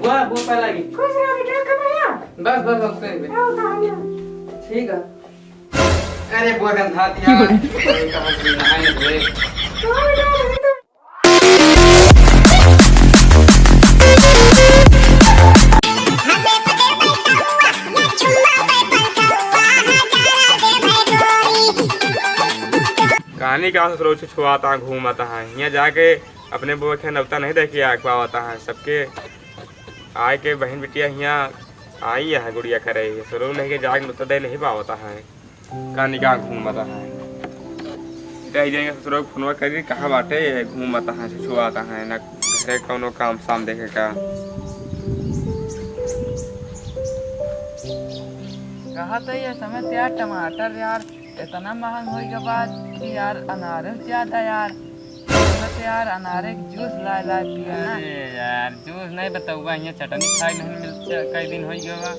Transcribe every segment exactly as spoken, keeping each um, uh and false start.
वाह, बहुत पहला गीत। खुश रहो बेटा, कब आया? बस, बस, बस, कर बे। आओ, कहाँ गया? ठीक है। अरे, बुआ गंधा दिया। अरे, कहाँ से नहाए हुए? कहाँ गया? कहानी का ससुरो छुछुआता घूमता है, हियाँ जाके अपने बुआ के नौता नहीं देखे आ पावता है। सबके आए के बहन बिटिया हियाँ आई है गुड़िया करे, ससुरो नहीं के जाके नौता दे नहीं पावता है। कहानी का घूमता है, इधर ही जाएंगे ससुरो फोनवा करी कहाँ बाटे, घूमता है, छुछुआता है ना। घरे कौनो काम साम देखे का। कहा तो ये समय से यार, टमाटर यार इतना महंग होई के बाद कि यार अनारे ज्यादा यार। समय से यार अनारे के जूस लाए लाए पिए ना। अरे यार, जूस नहीं बताऊंगा, यहाँ चटनी खाई नहीं मिलता, कई दिन होई गवा।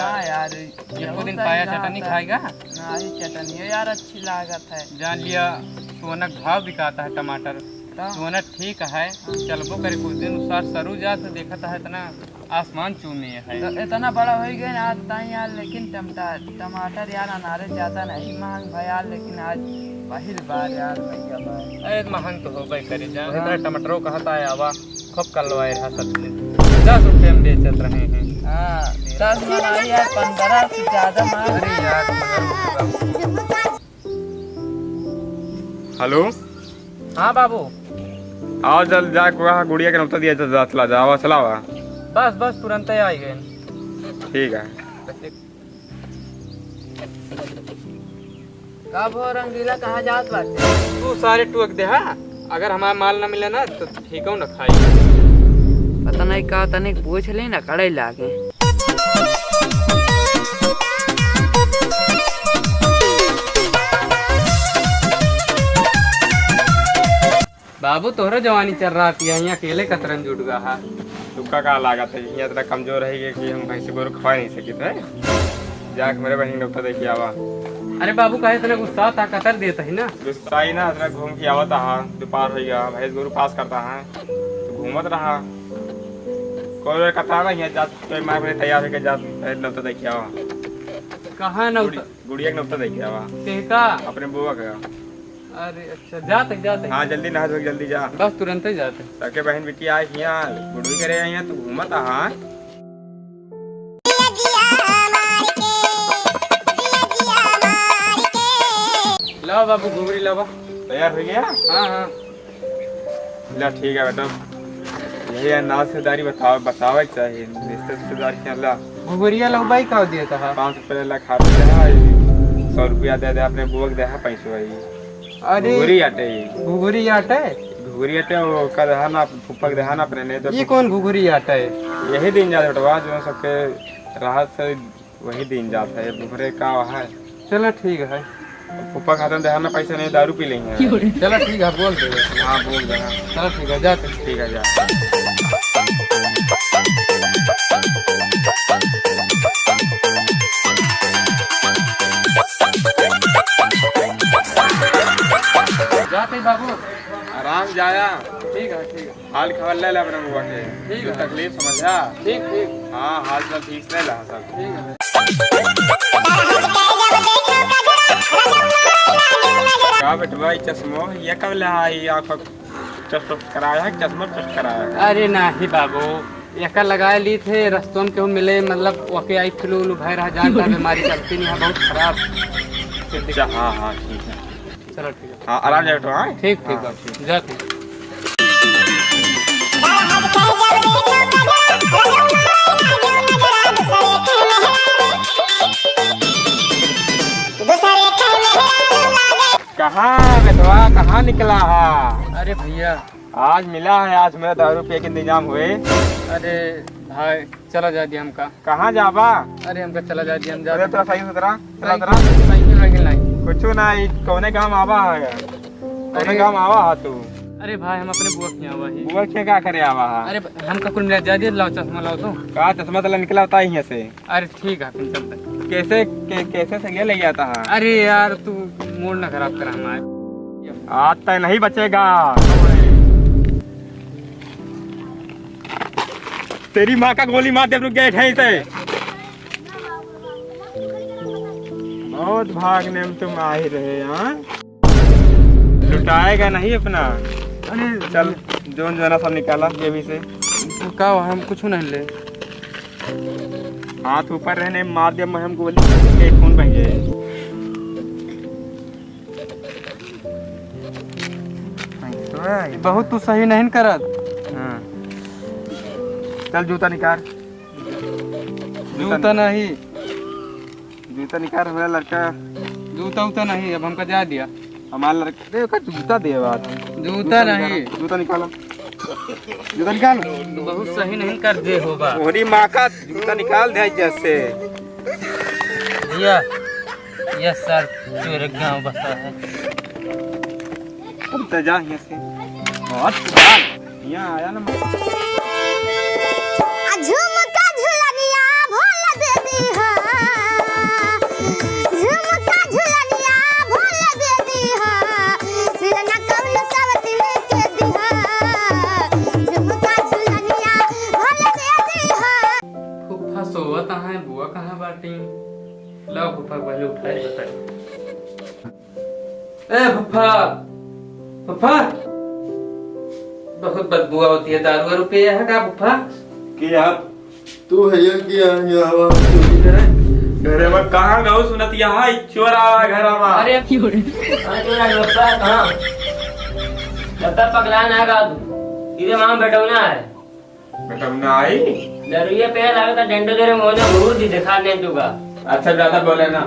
हाँ यार, एको दिन पाया चटनी खाएगा? नहीं, चटनियो यार अच्छी लागत है। जान लिया, सोना के भाव बिकाता है टमाटर। तो? सोना ठीक है, चलबो करे कुछ दिन, उसार सरू जात है, देखत है इतना आसमान चूमे है। तो इतना बड़ा हो गए ना आज ताई यार, लेकिन टमटा-, टमाटर यार अनारे ज्यादा नहीं महंग भा यार, लेकिन आज पहिल बार यार भैया भाई। अरे महंग तो होबे करे जान, हाँ। इतना टमाटरो कहता है आवा। खूब कलवाए रहा सब चीज। दस रुपये में बेचत रहे हैं। हाँ, दस में नहीं यार, पन्द्रह से ज्यादा मांग। अरे यार, पन्द्रह रुपये का। हेलो। हाँ बाबू। आओ, चल जा, वहाँ गुड़िया के नौता दिया, चल जा, चला जा, आवा, चला आवा। बस, बस, तुरंत ही आई गए। ठीक है। का भो रंगीला, कहाँ जात बाटे? तू सारे टुअक दे, हाँ? अगर हमारा माल ना मिले ना, तो ठीकौ न खाई। पता नहीं का तनिक पूछ ले ना, कड़े लागे। बाबू, तोहरो जवानी चल रहा पिया, यहाँ अकेले कतरन जुट गा हा। तुक्का का लागत है, यहाँ इतना कमजोर है कि हम भैंसी गोरू खवा नहीं सकित है। जाके मेरे बहन डॉक्टर देखे आवा। अरे बाबू, काहे इतना गुस्सा था, कतर देता है ना। गुस्सा ही ना, इतना घूम के आवत हा, दोपहर हो गया, भैंस गोरू पास करता है, तो घूमत रहा। कोई कतरा ना, यहाँ जात, कोई मार तैयार होके जात, भैंस डॉक्टर देखे आवा। कहाँ ना गुड़ी-, उतर- गुड़िया के नौता देखे आवा। के का? अपने बुआ का। अरे अच्छा, जाते, जाते। हाँ, जल्दी नहा धो के जल्दी जा। बस तुरंत ही जाते। सबके बहन बिटिया आए हियाँ, बुढ़वी करे आए हियाँ, तू घूमत आहा। लावा बाबू, घुघरी लावा। तैयार हो गया? हाँ, हाँ। ला, ठीक है बेटा, यही है, नाज से दारी बतावे, बतावे के चाही, रिश्ते रिश्तेदार के ला। घुघरिया लउबाई का दिया था? पाँच रुपया ला खा ले, सौ रुपया दे दे, अपने बुआ के दे, पैसो है। अरे, घुघरी आटे ही। घुघरी आटे? घुघरी आटे, वो का दहा ना, फुफ्फा के दहा ना अपने, नहीं तो ये कौन घुघरी आटे? यही दिन जा बेटवा, जो सबके राहत से वही दिन जात है, बुखरे का है। चलो ठीक है। फूफा खातन देहा ना पैसा नहीं, दारू पी लेंगे। चलो ठीक है, बोल दे। हाँ, बोल दे, हाँ। चलो ठीक है, जाते। ठीक है, जा। जाते बाबू। आराम जाया। ठीक है, ठीक है। हाल खबर ले ले अपने बुआ के। ठीक जो है। तकलीफ समझा। ठीक, ठीक। हाँ, हाल चाल ठीक से ले ले सब। ठीक है। का बेटवा, ई चश्मो ये कब ले आई? आँख चश्मा कराया है, चश्मा चेक कराया है? अरे नाही बाबू, एका लगाए ली थे, रस्तों में केहू मिले, मतलब, ओके आई फ्लू उलू भय रहा, जानता बीमारी चलती नहीं है, बहुत खराब। अच्छा, हाँ, हाँ, ठीक है। चलो, ठीक है। हाँ, आराम जाए तो, हाँ? ठीक, ठीक हाँ, बाबू। ठीक। जाते। कहाँ बेटवा, कहाँ निकला है? अरे भैया। आज मिला है, आज मेरा दारू पिए के इंतजाम हुए। अरे भाई, चला जा दिया हमका। कहाँ जाबा? अरे हमका चला जा दिया, हम जा अरे तोरा सही सुथरा, चला साइकिल, उतरा। साइकिल वाइकिल नहीं। कुछ ना, ई कौने गाँव आवा है? कौने अरे गाँव आवा है तू? अरे भाई, हम अपने बुआ के यहाँ आवा ही। बुआ के का करे आवा है? अरे हमका कुल मिला जा दिया, लाओ चश्मा लाओ तो। का चश्मा तला निकला होता है यहाँ से? अरे ठीक है, फिर चलते हैं। कैसे, के-, कैसे से ये ले गया था? अरे यार, तू मूड ना खराब कर हमारे। आज तक नहीं बचेगा। तेरी माँ का गोली मार दे, रुक गए थे इसे। बहुत भागने में तुम आ ही रहे, हाँ? लुटाएगा नहीं अपना। अरे चल, जोन जोना सब निकाला जेबी से। का हुआ? हम कुछ नहीं ले। हाथ ऊपर रहने, मार दिया मैं हम गोली, के खून बह गए। बहुत तू सही नहीं करत। हाँ। चल जूता निकाल। जूता नहीं। जूता निकाल, हमारा लड़का। जूता उता नहीं, अब हमका जा दिया। हमारा लड़का, अरे ओका जूता दे बात। जूता नहीं। जूता निकालो। जूता निकाल। बहुत सही नहीं कर दे हो बा। तोहरी माँ का जूता निकाल दे जैसे। भैया, यह सर चोर गाँव बसा है। अब तो जा यहाँ से। बहुत सुधार। यहाँ आया ना। आ झुमका झुलनिया भोल दे दीहा, झुमका झुलनिया भोल दे दीहा, फिर ना कौनो सवतिन के दीहा, झुमका झुलनिया भोल दे दीहा। फुफ्फा सोवत हैं, बुआ कहाँ बाटी? लाओ फुफ्फा को पहले उठाए बताई। ए फुफ्फा, फुफ्फा, बहुत बदबू आवती है, दारू वारू पिए है का फुफ्फा? के आप तू है ये कि यहाँ आवा चोरी करे? घरे में कहाँ गऊ सुनत यहाँ एक चोर आवा घर में। अरे क्यों रे? अरे चोर आवा फुफ्फा, कहाँ? जब तक पगला ना गा तू, इधर माँ बेटौना है। बेटौना आई? दरुइया पे लागत डंडो दे रे मोने घूर दी दिखा दे तू का। अच्छा ज्यादा बोले ना।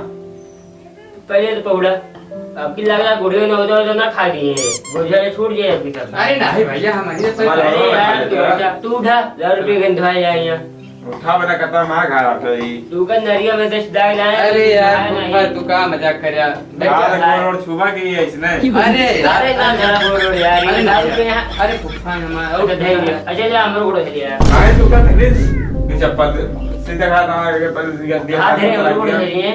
पहले तो पौड़ा, अब की लगा गुड़ियों ने उधर उधर ना खा दिए, गुड़िया ने छूट जाए अभी तक। अरे नहीं भैया, हम नहीं तो हमारे अरे यार, तू उठा, तू उठा, दारू पी के धोया जाए यहाँ। उठा बना, कतरा मार खा रहा था ये। तू का नरिया में दस दाई लाए, अरे यार, खाया नहीं। फुफ्फा, तू का मजाक कर यार? यार, गोड़ वोड़ छुबा के ये इसने। अरे यार। अरे ना, जरा गोड़ वोड़ यार, ये अरे दारू नहीं। पे यहाँ। अरे फुफ्फा, हमारा और अच्छा, दे दिया। अच्छा, ले, हमरो गोड़ धर लिया। आए तू का धरे? ये चप्पल सीधा खा रहा है, ये पर दिया, हाँ, धरे, हमरो गोड़ धर लिए।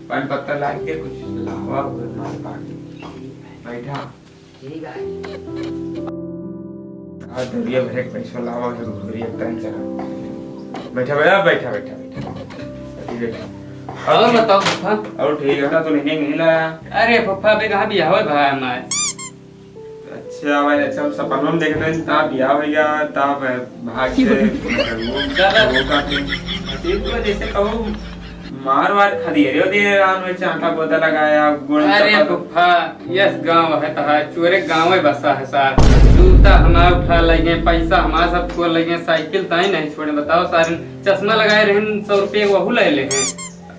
पान पत्ता लाग के कुछ लावा हुए मार पानी। बैठा। ठीक है। आ दरिया भरे के पैसा लावा है, घुघरी एक टाइम चला। बैठा, बैठा, बैठा, बैठा, बैठा। अभी बैठा। और बताओ फुफ्फा। और ठीक है ना, तू नहीं, नहीं लाया? अरे फुफ्फा, अबे कहाँ बियाह होए भाई हमारे? अच्छा भाई, अच्छा, हम सपनों में देखते हैं, ता बियाह हो गया, ता भाग से, दादा। वो का थे। तो जैसे कहूँ, मार वार खा दिए रे, दिए राम में चांटा गोदा लगाया, गोड़ अरे चप्पल। फुफ्फा, यस गाँव है तहार, चोरे गाँव में बसा है सार। जूता हमार उठा लगे, पैसा हमार सब छोड़ लगे, साइकिल ताई नहीं छोड़े। बताओ सारे, चश्मा लगाए रहे सौ रुपये, वहू ले ले हैं।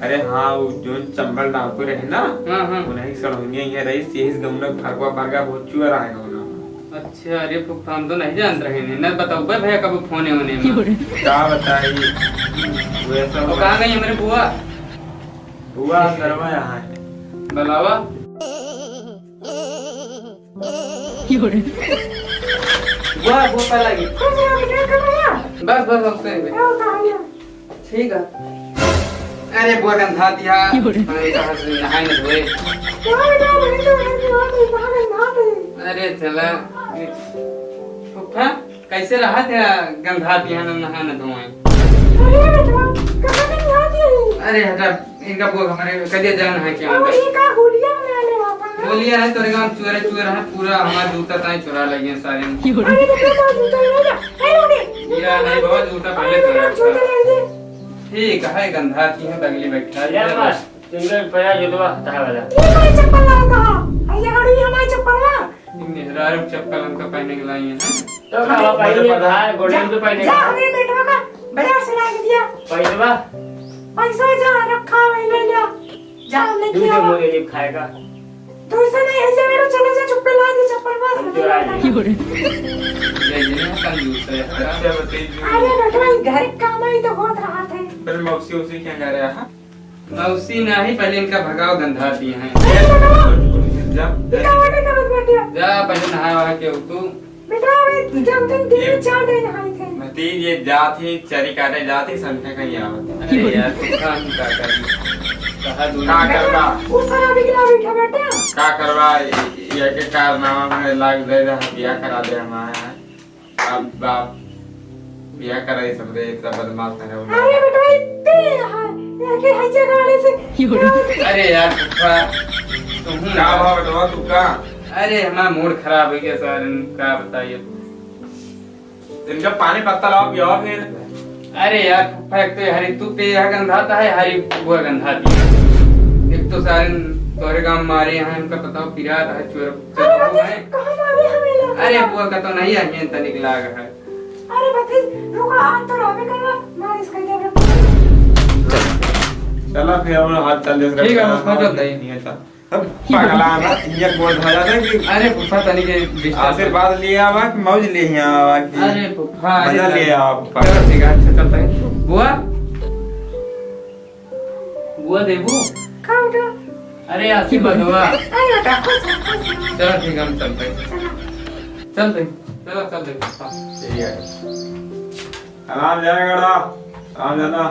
अरे हाँ, वो जोन चंबल डाकू रहे ना, हाँ, हाँ। उन्हीं सड़ोनिया यहाँ रही, यही गाँव में फरका फरका बहुत चुआ रहा है गाँव में। अच्छा, अरे फुफ्फा, हम तो नहीं जानत रहे हैं, न बताओ बे भैया कब फोन है उन्हें में। का बताई, वो ऐसा तो हुआ। कहाँ गई हमारे बुआ? बुआ अंदर में यहाँ है। बुलावा। बुआ, बुआ लगी। बस, बस, बस, कहीं भी। ठीक है। अरे बुआ गंधा दिया। क्यों रे? अरे कहाँ से नहाए न धोए। क्या बेटा, मैं तो घर में आ गई, बाहर गंधा गई। अरे चला। फुफ्फा, कैसे रहा था गंधा दिया न नहा न धोए? अरे बेटा, कहाँ गंधा दिया? अरे हटा, इनका बुआ हमारे कदिया जान है क्या? और ये का होलिया में आने वाला है? होलिया है, तोरे गाँव चुअरे चुअरे है, पूरा हमारा जूता ताई चुरा लगे सारे। क्यों रे? अरे बेटा, जूता ले जा। ए, उड़े। या नहीं, बहुत जूता पहले अरे, तो रखा। जूता ले दे। ठीक है, गंधा की है, बगली बैठा ले है। मत, तुमके पहला जुतवा हटा वाला। ये हमारी चप्पल लाओ कहाँ? अरे, ये गाड़ी हमारी चप्पल ना। ये मेहरारू चप्पल हमका पहने के लाई है। तो का पहले पहले बाहर गोल्डन जा, तो पहने जा, का। हमें बेटवा का बाजार से ला के दिया। पैसवा? पैसा जा, रखा वही ले लिया। जा, हमने तू किया। तो मोरे लिए खाएगा। तू से नहीं है, जा बेटा, चले जा, चुप्पे ला दे चप्पल बस। हम चुरा लिए। ये ये ना कंजूस है। अच्छा, बताइए। अरे बेटवा, ये घर का काम है तो बहुत राहत है। फिर मौसी उसी क्या कह रहा है? मौसी नहीं, पहले इनका भगाओ, गंधाती हैं। अरे बेटवा, जा, ये का बाटे करत बाटे? जा, पहले नहाए वहा के तू। बेटा, अबे जब तक दिन में चार दिन नहाई थे। भतीज, ये जात ही चरी काटे, जात ही संथे कहीं आवत। अरे यार, तू काम का कर? कहा दूर का करबा? वो सारा बिगला बैठा बेटा। का करबा? ये, ये के कारनामा में लाग दे दे, हम बियाह करा दे हमारे। अब बाप। क्या करे सब रे, इतना बदमाश है वो। अरे बेटवा, इतने यहाँ, यहाँ के है जगाड़े से। अरे यार फूफा, तुम का भा बेटवा, तू का? अरे हमारा मूड खराब हो गया सर, का बताइए। इनका पानी पत्ता लाओ, पियाओ फिर। अरे यार फूफा, एक तो हरी तू पे यह गंधाता है, हरी वो गंधाती है। एक तो सारे तोरे गांव मारे यहाँ, इनका पता हो पिरात है, चोर अरे चोर बताइए, है। कहाँ मारे हमें लोग? अरे बुआ का तो नहीं है, तनिक लाग है। अरे भतीज, रुको, आज तो रहबे करबा, मालिश कर देबे। चला फिर हम हाथ चल दे। ठीक है, हम फंस जाते हैं। नहीं है, चल। अब पगला ना, ये बोल भला था कि अरे फूफा, तनी के disturb आशीर्वाद लिए आवा कि मौज लिए यहाँ आवा कि अरे फूफा, अरे मजा लिए आवा फूफा। चलो ठीक है, अच्छा चलता है। बुआ, बुआ देबू? का बेटा? अरे आशीर्वाद हुआ। अरे बेटा, खुश रहो, खुश रहो। चलो ठीक है, हम चलते हैं। चलो। चलते हैं, चलो चलते हैं। हाँ। ठीक है। आराम जाएगा बेटा, आराम जाना।